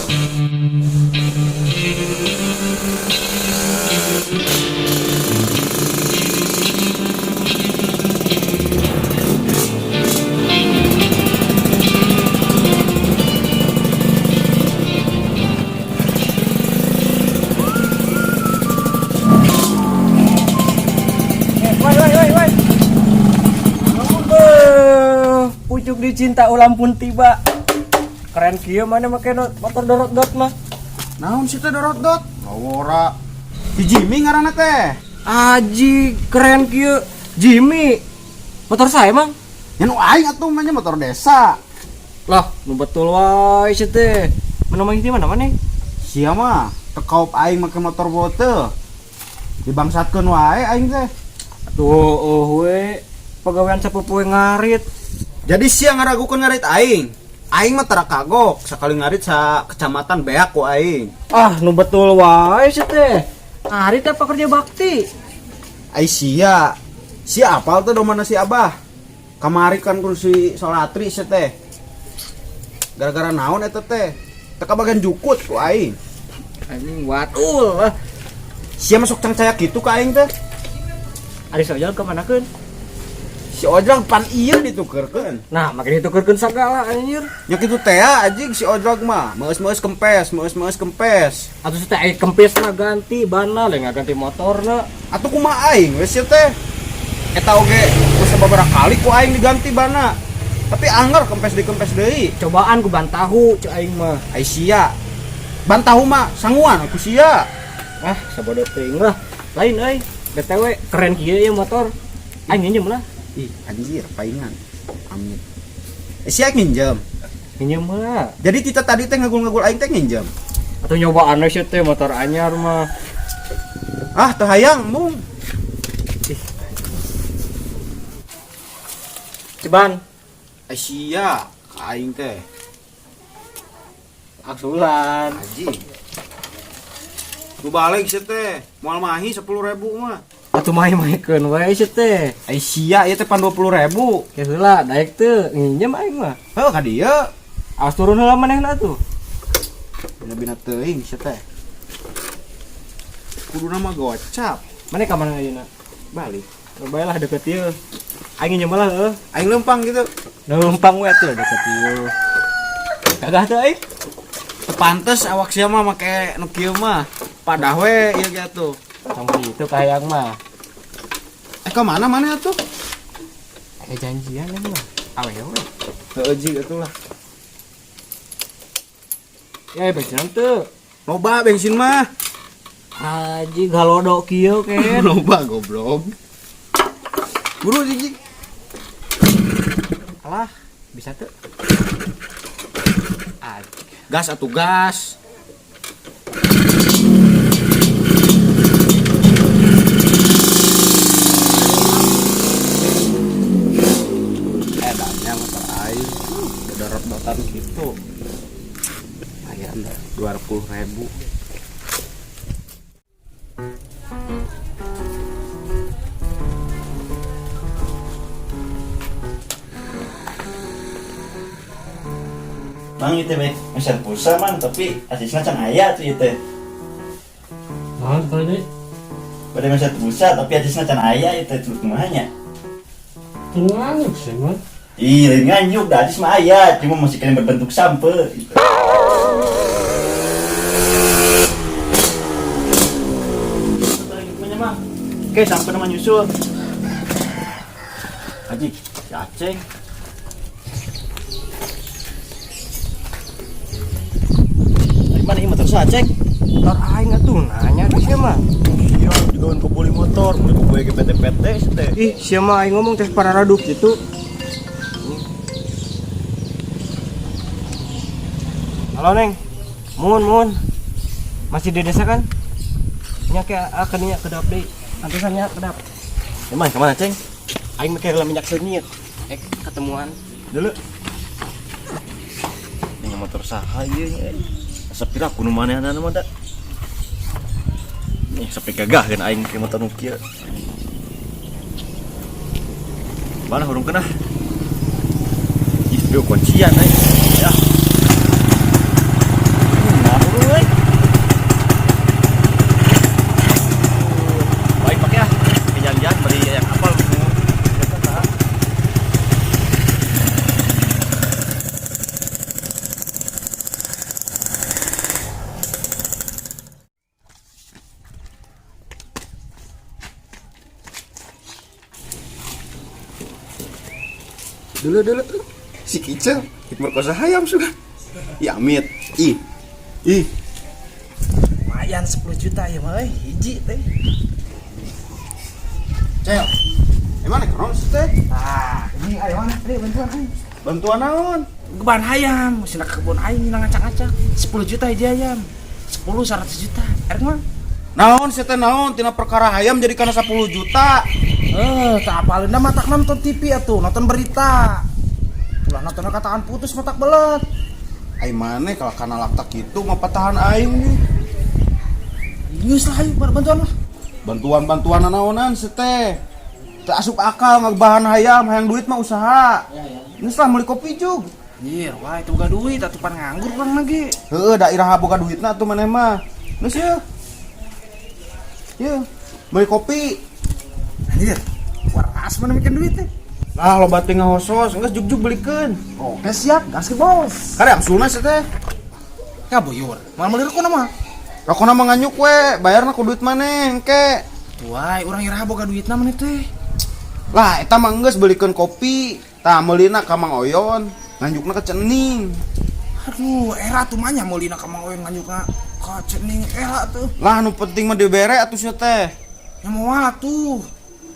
Woi woi woi woi. Pucuk dicinta ulam pun tiba. Keren kieu mana make motor dorot dot mah. Naon sih teh dorot dot? Ngawora. Si Jimmy ngaranna teh. Aji keren kieu. Jimmy. Motor saya emang. Nya nu aing atuh mah nya motor desa. Lah, nu betul wae sih teh. Mana mah di mana mana? Sia mah tekaup aing make motor bote. Dibangsatkeun wae aing teh. Atuh oh we pagawean sapopoe ngarit. Jadi sia ngaragukeun ngarit aing. Aing mah tara kagok sakali ngarit sa kecamatan beak ku aing. Ah, nu betul wae sih teh. Ngarit apa kerja bakti? Ai sia. Sia apal teh domana si Abah. Kamari kan ku si Solatri sia teh. Gara-gara naon eta teh? Teu kabagian jukut ku aing. Anjing watul lah. Sia masuk cangcaya kitu ka aing teh. Ari si Ojol kemana keun? Si Ojol pan ieu ditukerkeun. Nah, makin ditukerkeun sagala anjir. Nya kitu teh anjing si Ojol mah, meus-meus kempes, meus-meus kempes. Atuh si teh aya kempes mah ganti banna lain ngaganti motorna. Atuh kumaha aing we sia teh? Eta oge geus sababaraha kali ku aing diganti bana. Tapi angger kempes dikempes deui. Cobaan ku ban tahu cek aing mah. Ai sia. Ban tahu mah sanguan ku sia. Ah, sabodo teuing lah. Lain euy. BTW keren kieu ya motor. Aing nginjem lah. Ih, anjir, paingan. Amit. Sia nginjem. Nginjem lah. Jadi tita tadi teh ngagul-ngagul aing teh nginjem. Atau nyobaan we teh motor anyar mah. Ah, teu hayang mung. Ih. Ceban, Ai sia, ka aing teh. aksulan. Anjing. Nu balik sia teh, moal mahi 10.000 mah. Atuh mahi-mahikeun wae sia teh. Ai sia ieu teh pan 20.000. Ke heula daek teu nginjem aing mah. Heuh ka dieu. Awas turun heula manehna tuh. Bina-bina teuing sia teh. Kuduna mah gocap. Maneh ka mana ayeuna? Balik. Bae lah deket ieu. Aing nginjem lah heuh. Aing lempang gitu. Numpang we tuh deket ieu. Gagah teu aing? Teu pantes awak sia mah make nu kieu mah. Padah we ieu ge atuh. Tong kitu kahayang mah. Ka mana mana atuh? Aya janjian aing mah. Awewe. Heueuh jig atuh lah. Ya bensin teu. Loba bensin mah. Haji galodo kieu ken. Loba goblok. Buru jig jig. Alah, bisa tuh. Anjing. Gas atuh gas. Edannya motor aing dorot-dorotan gitu. Lumayan dah, 20.000. Mang itu teh meser pulsa mang tapi asisna can aya tuh ieu teh. Naon tadi? Bade meser pulsa tapi asisna can aya ieu teh kumaha nya? Teu nganjuk sih mah. Ih, lain nganjuk da acis mah aya, cuma masih kena berbentuk sampe gitu. Oke, sampai nama nyusul. Haji, si Aceng. Dari mana ini motor si Aceng? Motor aing atuh nanya di sia mah. Iya, juga untuk beli motor, beli gue ke PT-PT sih teh. Ih, sia mah aing ngomong teh pararaduk gitu. Halo Neng. Mun, mun. Masih di desa kan? Nya ke akan nya kedap deui. Antusan nya kedap. Emang kemana Ceng? Aing make heula minyak seungit. Ketemuan dulu. Ini motor saha ieu nya. Asa pira kudu manehna mah da. Nih sampai gagah kan aing ke motor nu kieu. Mana hurung kena? Ih, bio kuncian aing. Ya. Dulu dulu. Si Kicel merkosa hayam sugan. Ya amit. Ih. Ih. Lumayan 10 juta ya mah euy, hiji teh. Cel. Emang nek naon sih teh? Ah, ini ayo mana? Ayo bantuan aing. Bantuan naon? Kebun hayam, sina kebun aing nang ngacak-ngacak. 10 juta hiji ayam. 10 100 juta. Erek mah. Naon sih teh naon tina perkara hayam jadi kana 10 juta. Eh, tak apalin dah matak nonton TV atuh, nonton berita. Ulah nonton kataan putus matak belet. Ai maneh kalau kana lakta kitu mah patahan aing nih. Geus lah ayo bantuan lah. Bantuan-bantuan naonan sih teh. Teu asup akal ngebahan hayam, hayang duit mah usaha. Geus lah meuli kopi jug. Anjir, wah itu boga duit atuh pan nganggur urang lagi. Heeh, daerah boga duitna atuh maneh mah. Geus yeuh. Yeuh, meuli kopi. Anjir, waras mana mikir duit teh. Lah loba teh ngahosos, geus jug-jug belikeun. Oke siap, gas ke bos. Kare angsulna sih teh. Ya buyur, malah meuli rokok mah. Rokona mah nganyuk we, bayarna ku duit maneh engke. Tuai, urang iraha boga duitna maneh teh. Lah eta mah geus belikeun kopi, tah meulina ka Mang Oyon, nganjukna ka Cening. Aduh, era tuh mah nya meulina ka Mang Oyon nganjukna ka Cening era tuh. Lah nu penting mah dibere atuh sia teh. Ya moal atuh.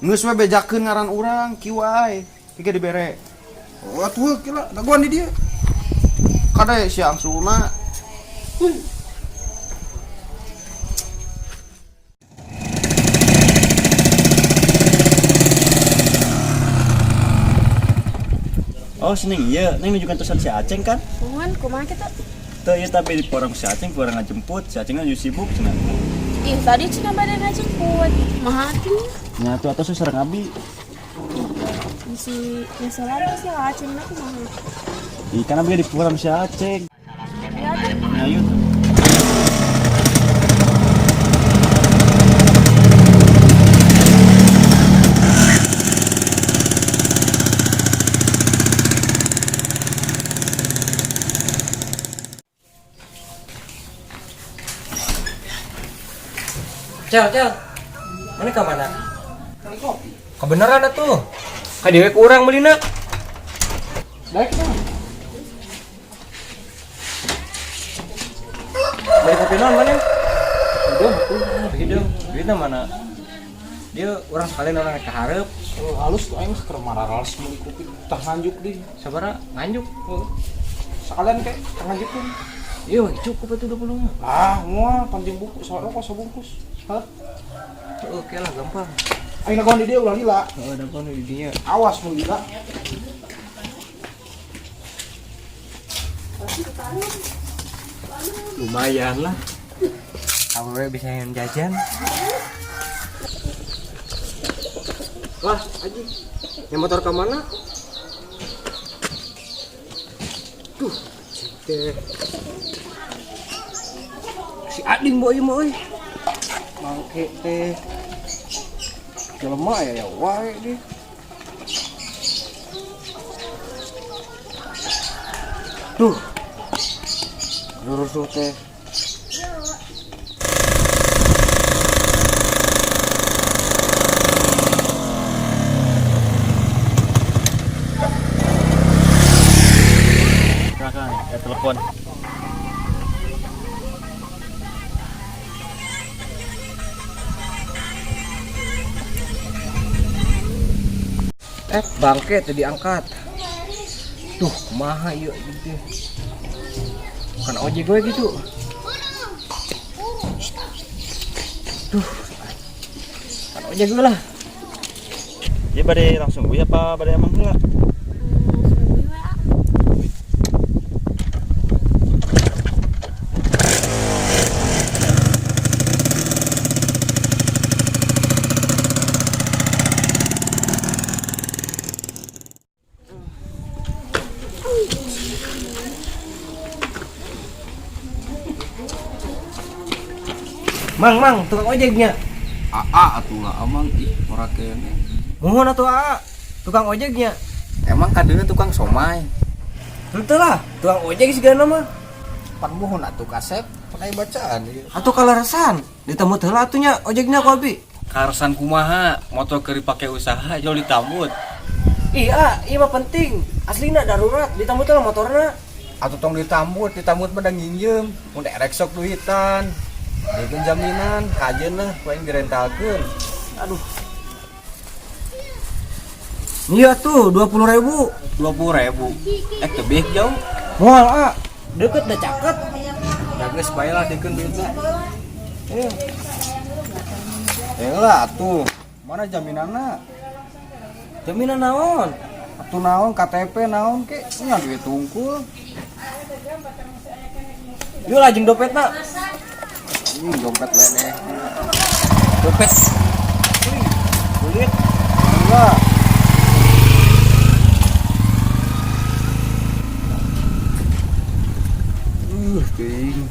Geus we bejakeun ngaran urang kieu wae. Tiga dibere. Oh atuh kira dagoan di dia. Kade si angsulna. Oh, seneng iya, neng nunjukkan tulisan si Aceng kan? Mohon, kumaha kitu? Tuh iya tapi di porang si Aceng kurang ngajemput, si Aceng kan juga sibuk cenah. Ih, tadi cenah bade ngajemput. Maha atuh. Nyatu atau sareng abi. Si nyeselan sih Aceng na kumaha. Ih, kan abi di porang si Aceng. Ya atuh. Ayo tuh. Cel, Cel. Mana ka mana? Kebenaran atuh. Ka dewek urang meulina. Baik tuh. Beli kopi naon mana? Udah, tuh. Hidung. Duitna mana? Dia orang sekalian orang kaharep. Oh, halus tuh aing keur mararals meuli kopi tah nganjuk deh. Sabaraha nganjuk. Oh. Sekalian kayak nganjuk tuh. Iya, cukup atuh 20 mah. Ah, moal panjang buku, soal rokok sabungkus. Hah? Oke lah, gampang. Aing dagoan di dia ulah lila. Heeh, dagoan di dinya. Awas mun lila. Lumayan lah. Awewe bisa yang jajan. Lah, Haji. Yang motor ke mana? Duh, teh. Si Ading boy mah euy. Mangke teh. Jelema ya ya wae dia. Duh. Rusuh teh. Kakak, ya telepon. Bangke tadi diangkat. Duh, kumaha ieu gitu. Bukan ojek gue gitu. Duh. Bukan ojek gue lah. Ya bade langsung gue apa bade emang heula? Mang, mang, tukang ojeknya. Aa atuh lah amang ih ora kene. Mohon atuh aa, tukang ojeknya. Emang kadeuna tukang somai. Henteu lah, tukang ojek sigana mah. Pan mohon atuh kasep, pan aya bacaan ieu. Atuh kaleresan, ditambut heula atuh nya ojeknya ku abi. Karsan kumaha motor keur dipake usaha jauh ditambut. Iya, iya mah penting. Aslina darurat, ditambut lah motorna. Atuh tong ditambut, ditambut mah da nginjem. Mun erek sok duitan. Dikeun jaminan, kajeun lah ku aing direntalkeun. Aduh. Iya tuh, 20.000. 20.000. Eh tebih jauh. Moal ah, deket dah caket. Ya geus bae lah dikeun duitna. Iya. Eh lah atuh. Mana jaminanna? Jaminan naon? Atuh naon KTP naon ke? Nya duit tungkul. Yuk lah jeung dompetna. Ini dompet leleh. Dompet. Kulit. Enggak. Teuing.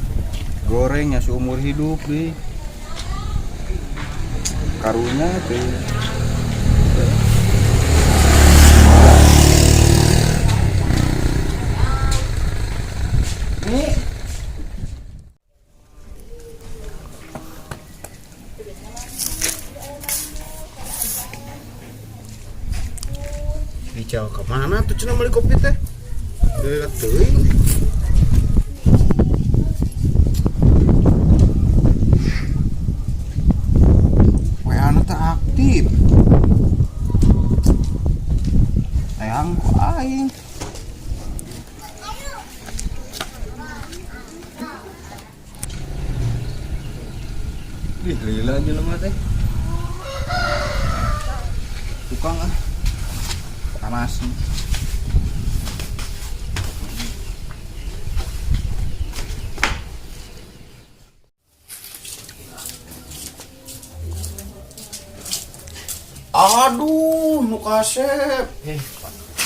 Gorengnya seumur hidup deh. Karunya teuing. Nih. Bicara ke mana tuh cenah beli kopi teh? Deukeut teuing. WA-na teh aktif. Teang ku aing. Ih, lila jelema teh. Tukang ah. Panas. Aduh, nu kasep.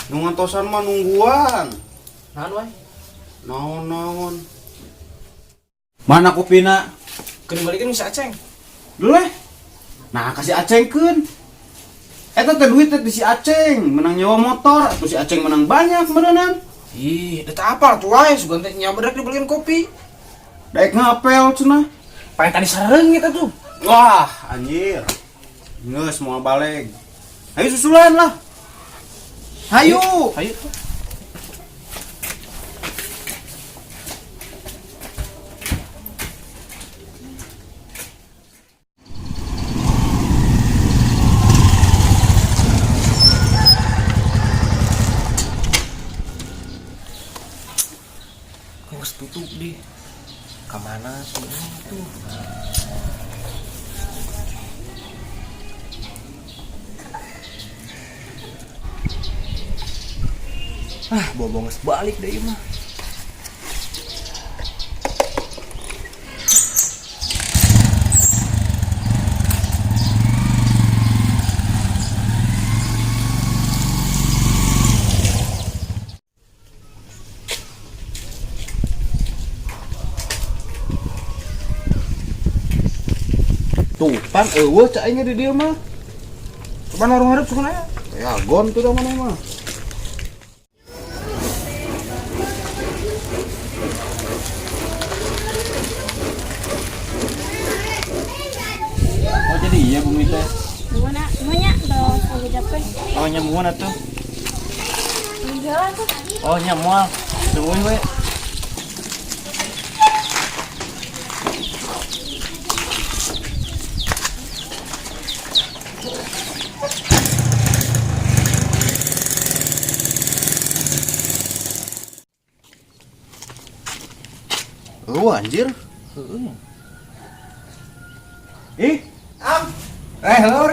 Nu ngantosan mah nungguan. Naon wae? Naon-naon. Mana kopina? Keun balikeun si Aceng. Dulu. Nah, kasih Aceng keun. Eta teh duit teh di si Aceng, menang nyewa motor, atuh si Aceng menang banyak meureunan. Ih, da teu apal tuh wae sugan teh nya bener dibeliin kopi. Daek ngapel cenah. Paling tadi sareng eta tuh. Wah, anjir. Geus moal balik. Ayo susulan lah. Hayu. Hayu. Kok geus tutup deh. Kamana sih tuh? Ah, bobo geus balik deh ieu mah. Tuh, pan eueuh cak aing di dieu mah. Coba warung hareup sugan aya. Ya, gon tuh da mana mah. Oh, jadi iya bumi teh. Gimana? Semuanya tuh aku capek. Oh, nya muan atuh. Enggak tuh. Oh, nya moal. Tungguin we. Eueuh anjir. Heeh. Ih, am. Lur.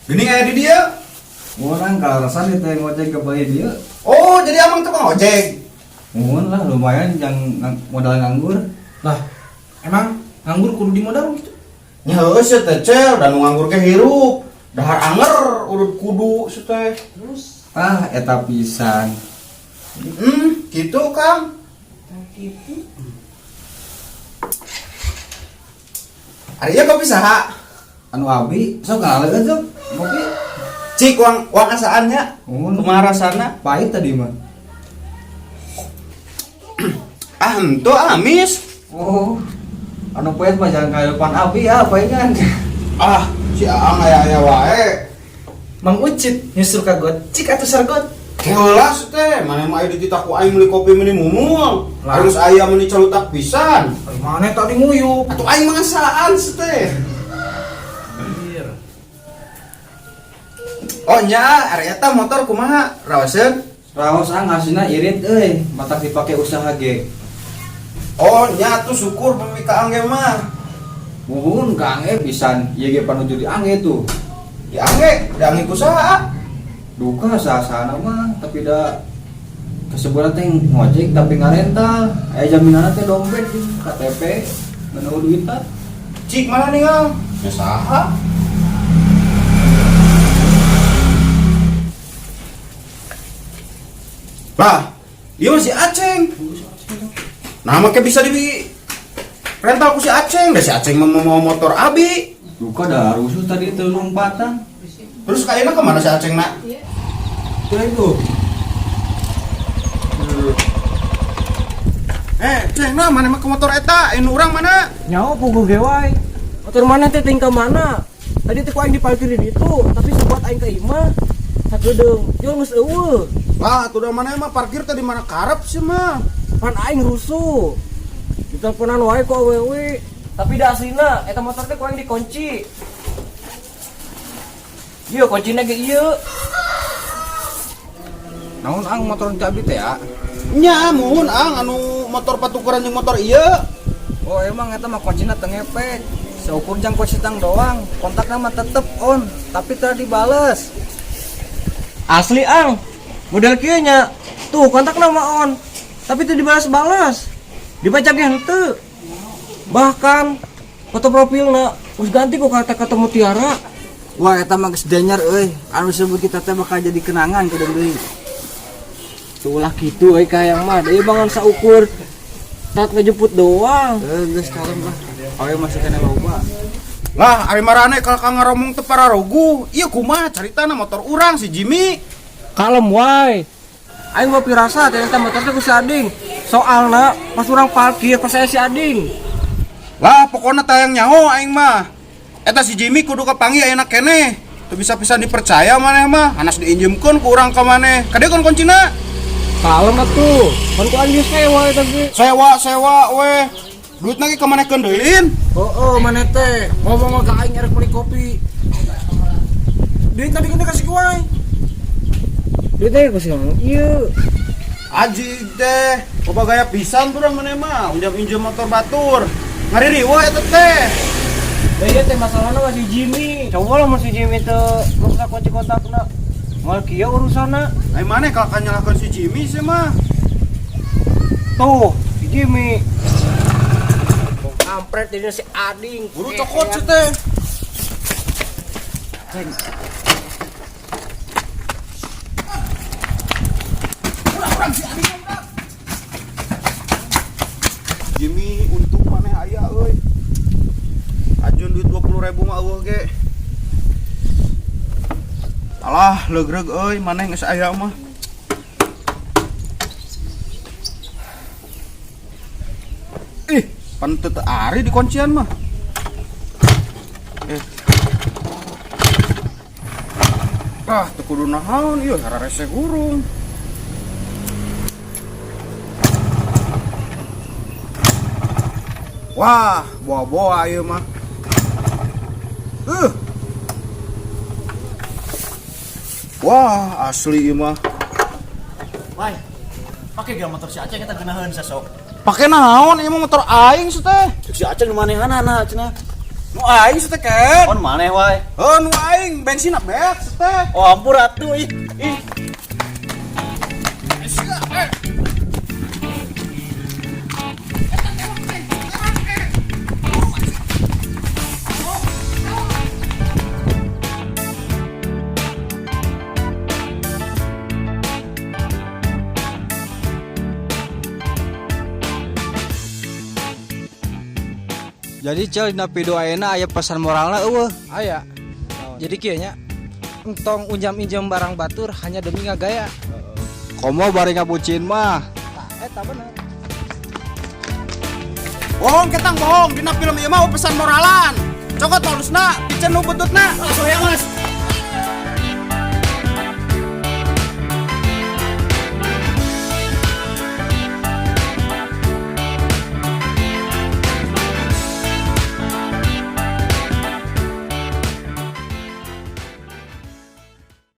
Gini aya di dieu. Urang kalaresan itu yang ngojek ke bayi dia. Oh, jadi amang tukang ojek. Mohon lah lumayan yang modal nganggur. Lah, emang nganggur kudu di modal gitu. Nya heueuh sia teh cel, dan nu nganggur ge hirup. Dahar anger urut kudu sia teh. Terus Ah, eta pisan. Gitu Kang. gitu. Ari ieu kopi saha? Anu abi sok ngaleun sok kopi. Cik wang wang asaannya. Mohon. Kumaha rasana? Pahit tadi mah. Ah, henteu amis. Oh. Anu pahit mah jangan kayak depan abi ya, palingan. Ah, Si Aang aya-aya wae. Mang Ucit nyusul ka got, cik atuh sargot. Kelas teh, mana mah aya dititah ku aing meuli kopi meuni mumul. Lah. Harus aya meuni calutak pisan. Ari maneh tadi nguyup. Atuh aing mah ngasaan teh. Oh nya, ari eta motor kumaha? Raoseun? Raos ang hasilna irit euy, matak dipake usaha ge. Oh nya tuh syukur pemika angge mah. Muhun ka angge pisan, ieu ge panuju di angge tuh. Di angge, di angge ku saha? Duka sahasana mah, tapi da keseburan teh ngojek tapi ngarental. Aya jaminanna teh dompet jeung KTP, menuhu duitan. Cik mana ningal? Ya saha? Lah, dia masih Aceng. Nah, makanya bisa di rental ku si Aceng. Dah si Aceng mau mau motor Abi. Duka dah rusuh tadi teu lompatan. Terus kayaknya kemana si Aceng nak? Tuh itu. Ceng nah mana mah ke motor eta? Ini orang mana? Nyawa puguh ge wae. Motor mana teh tingkah mana? Tadi teh ku aing diparkir di ditu, tapi sebuat aing ke imah sakedeung. Jol geus eueuh. Lah, tuh udah mana emang parkir tadi mana karep sih mah. Pan aing rusuh. Diteleponan wae ku awewe. Tapi da aslina eta motor teh ku aing dikunci. Ieu kuncina ge ieu. Naon ang motor teh abdi teh ya? Nya, muhun ang anu motor patukeran jeung motor ieu. Oh emang eta mah kuncina teu ngepek. Seukur jang kunci tang doang, kontakna mah tetep on, tapi teu dibales. Asli ang, model kieu nya. Tuh kontak nama on, tapi teu dibalas-balas. Dibaca ge henteu. Bahkan foto profilna geus ganti ku kata-kata mutiara. Wah eta mah geus denyar euy, anu sebut kita teh bakal jadi kenangan kudu deui. Tuh lah kitu euy ka hayang mah, deui bangun saukur tat ngejemput doang. Geus kalem lah. Awe masih kena loba. Lah, ari marane kalau kang ngaromong teu pararoguh, ieu kumaha caritana motor urang si Jimmy. Kalem wae. Aing mau pirasa ternyata motor teh ku si Ading. Soalna pas urang parkir pas saya si Ading. Lah, pokoknya tayang nyaho aing mah. Eta si Jimmy kudu kapanggih ayeuna keneh. Teu bisa pisan dipercaya maneh mah, anas diinjemkeun ku urang ka maneh. Kade kon kuncina? Kalem atuh. Pan ku aing sewa eta ge. Sewa, sewa weh. Duit lagi ka maneh keun deui, Lin. Oh, maneh teh ngomong ka aing erek meuli kopi. Duit tadi kena kasih ku aing. Duit teh ku si Mang ieu. Aji teh, loba gaya pisan urang maneh mah, unjam-injem motor batur. Ngaririweuh eta teh. Da ieu teh masalahna masih Jimmy. Coba lah masih Jimmy teh rusak kunci kontakna. Moal kieu urusanna. Ai maneh kalau nyalahkeun si Jimmy sih mah. Tuh, si Jimmy. Kampret jadi si Ading. Buru cokot sih teh. Jimmy untung maneh aya euy. Ajun duit 20.000 mah eueuh ge. Alah, leureug euy maneh geus aya mah. Ih, pan teu ari di kuncian mah. Ah, teu kudu naon ieu hararese hurung. Wah, boa-boa ieu mah. Wah, asli ieu mah. Wai, pake gak motor si Aceng eta geunaheun sasok. Pake naon ieu mah motor aing sih teh. Cek si Aceng nu manehanana cenah. Nu aing sih teh ken. On maneh wae. Heuh, nu aing bensin beak sih teh. Oh ampun atuh ih. Ih. Jadi cel dina video ayeuna aya pesan moralna eueuh. Aya. Jadi kieu nya entong unjam-injem barang batur hanya demi ngagaya. Komo bari ngabucin mah. Tah eta bener. Bohong ketang bohong, dina film ieu mah pesan moralan. Cokot palusna, piceun nu buntutna. Langsung ya, Mas.